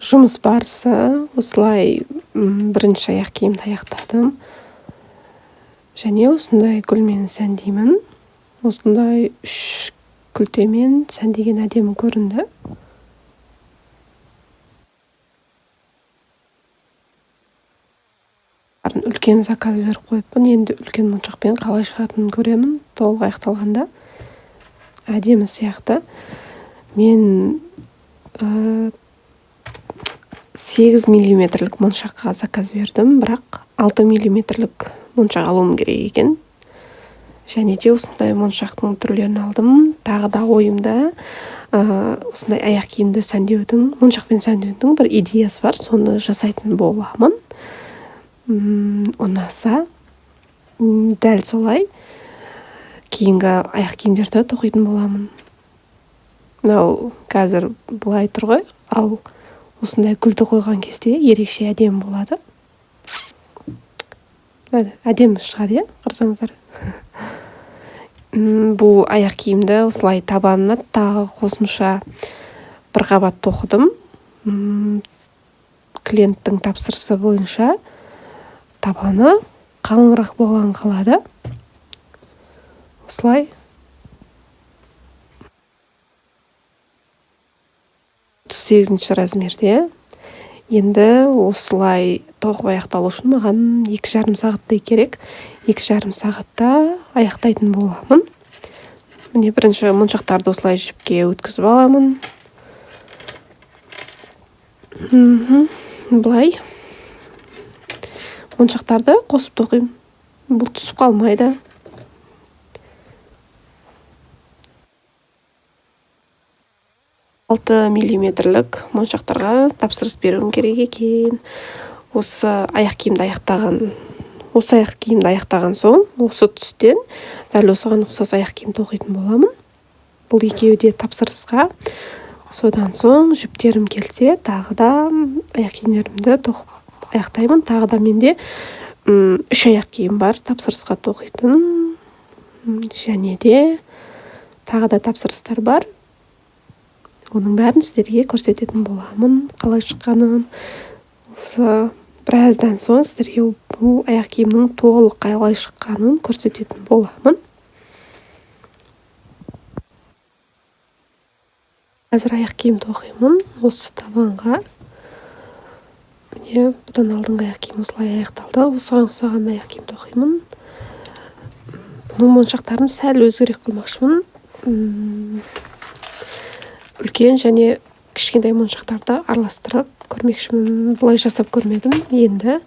Жұмыс барысы осылай. Бірінші аяқ киімді аяқтадым және осындай гүлмен сәндеймін. Осындай үш күлтемен сәндеген әдемі көрінді. Үлкен заказ беріп қойыппын. Енді үлкен моншақпен қалай шығатынын көремін. Толық аяқталғанда әдемі сияқты. Мен 8 миллиметрлік моншаққа заказ бердім, бірақ 6 миллиметрлік моншақ алуым керек екен. Және де осындай моншақтың түрлерін алдым. Тағы да ойымда осындай аяқ киімді сәндеудің, моншақпен сәндеудің бір идеясы бар, соны жасайтын боламын. Ұнаса, дәл солай кейінгі аяқ киімдерді тоқитын боламын. Мынау қазір былай тұр ғой, ал осындай гүлді қойған кезде ерекше әдемі болады, әдемі шығады, иә. Қарасаңыздар, бұл аяқ киімді осылай табанына тағы қосымша бір қабат тоқыдым. Клиенттің тапсырысы бойынша табаны қалыңырақ болған қалады осылай. 38-ші размерде. Енді осылай тоқып аяқталу үшін маған 2,5 сағаттай керек. 2,5 сағатта аяқтайтын боламын. Міне, бірінші моншақтарды осылай жіпке өткізіп аламын. Былай моншақтарды қосып тоқимын, бұл түсіп қалмайды. 6 миллиметрлік моншақтарға тапсырыс беруім керек екен. Осы аяқ киімді аяқтаған соң, осы түстен дәл осыған ұқсас аяқ киім тоқитын боламын. Бұл екеуі де тапсырысқа. Содан соң жіптерім келсе, тағы да аяқ киімдерімді тоқып аяқтаймын. Тағы да менде үш аяқ киім бар тапсырысқа тоқитын және де тағы да тапсырыстар бар. Оның бәрін сіздерге көрсететін боламын, қалай шыққанын. Осы біраздан соң сіздерге бұл аяқ киімнің толық қалай шыққанын көрсететін боламын. Қазір аяқ киім тоқимын осы табанға. Міне, бұдан алдыңғы аяқ киім осылай аяқталды. Осыған ұқсаған аяқ киім тоқимын. Бұның моншақтарын сәл өзгерек қылмақшымын. Үлкен және кішкентай моншақтарды араластырып көрмекшімін. Бұлай жасап көрмедім, енді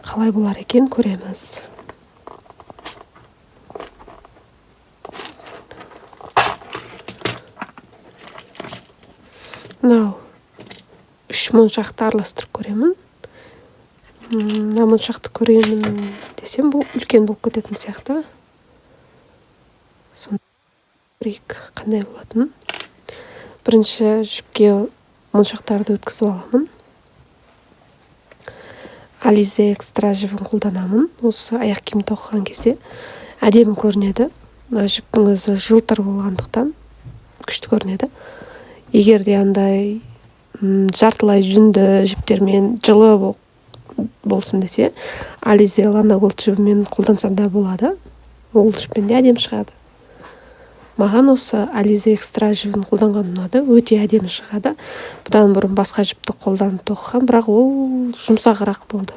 қалай болар екен, көреміз. Мынау үш моншақты араластырып көремін. Мына моншақты көремін десем, бұл үлкен болып кететін сияқты. Көрейік қандай болатынын. Бірінші жіпке моншақтарды өткізіп аламын. Ализе Экстра жібін қолданамын. Осы аяқ киім тоқыған кезде әдемі көрінеді. Мына жіптің өзі жылтыр болғандықтан, күшті көрінеді. Егер де андай жартылай жүнді жіптермен жылы болсын десе, Ализе Лана Голд жібімен қолданса да болады, ол жіппен де әдемі шығады. Маған осы Ализе Экстра жібін қолданған ұнады, өте әдемі шығады. Бұдан бұрын басқа жіпті қолданып тоқыған, бірақ ол жұмсағырақ болды.